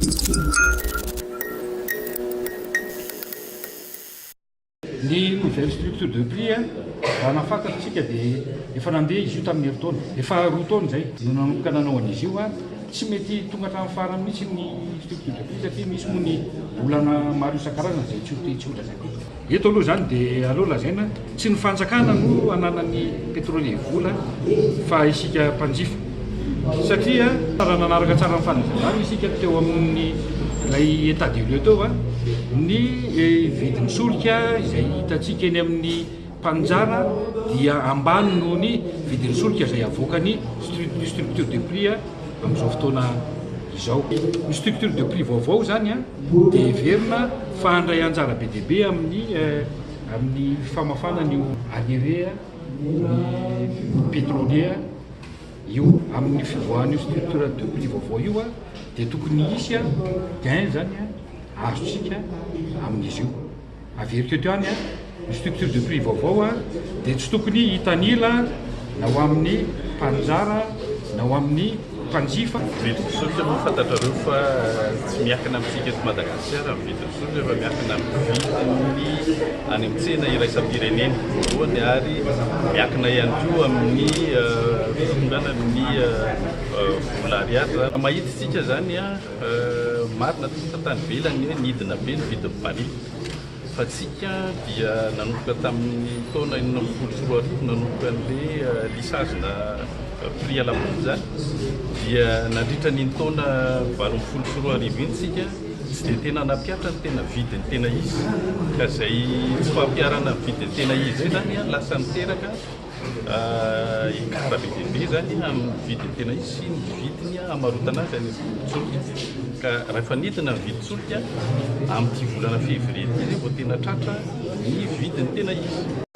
Ny nouvelle structure de prix raha nahafantatra isika dia efa nandeha izy io tamin'ny herintaona. Efa roa taona izay no nanomboka nanao an'izy io. Tsy mety tonga hatramin'ny farany mihitsy ny structure de prix satria misy moa ny olana maro isan-karazany izay tsy ho te tsy ho lazaiko eto. Eto aloha izany dia aleo lazaina tsy ny fanjakana no ananan'ny pétrolier vola fa isika mpanjifa satria raha nanaraka tsara ny fanazavana isika teo amin'ny ilay état des lieux teo ny vidin'ny solika izay hitantsika eny amin'ny mpanjara dia ambany noho ny vidin'ny solika izay avoakan'ny structure de prix amin'izao fotoana izao. Ny structure de prix vaovao izany dia heverina fa handray anjara be dia be amin'ny amin'ny famafana an'io arriéré ny pétrolier io. Amin'ny fivoahan'io structure de prix vaovao io dia tokony hisy gain izany azontsika amin'izy io. Averiko eto ihany, ny structure de prix vaovao dia tsy tokony hitanila na ho amin'ny mpaninjara na ho amin'ny mpanjifa. Vidin'ny solika moa fantatrareo fa tsy miankina amintsika eto Madagasikara ny vidin'ny solika fa miankina amin'ny vidin'ny any amin'ny tsena iraisam-pirenena voalohany ary miankina ihany koa amin'ny fitondrana ny vola ariary. Raha mahita isika izany Marina tokoa fa tany ivelany hoe nidina be ny vidin'ny baril. Fa tsika dia nanomboka tamin'ny taona 2016 nanomboka an'le lissage-na prix à la pompe zany dia nandritra an'iny taona 2018 iny tsika tsy dia tena nampihatra ny tena vidiny tena izy. Ka zay tsy fampiharana ny vidiny tena izy zay zany lasa niteraka Écart be dia be izany amin'ny vidiny tena izy sy ny vidiny hamarotana azy any amin'ny solika. Ka rehefa nidina ny vidin-tsolika amin'ity volana février ity izay vao tena tratra ny vidiny tena izy.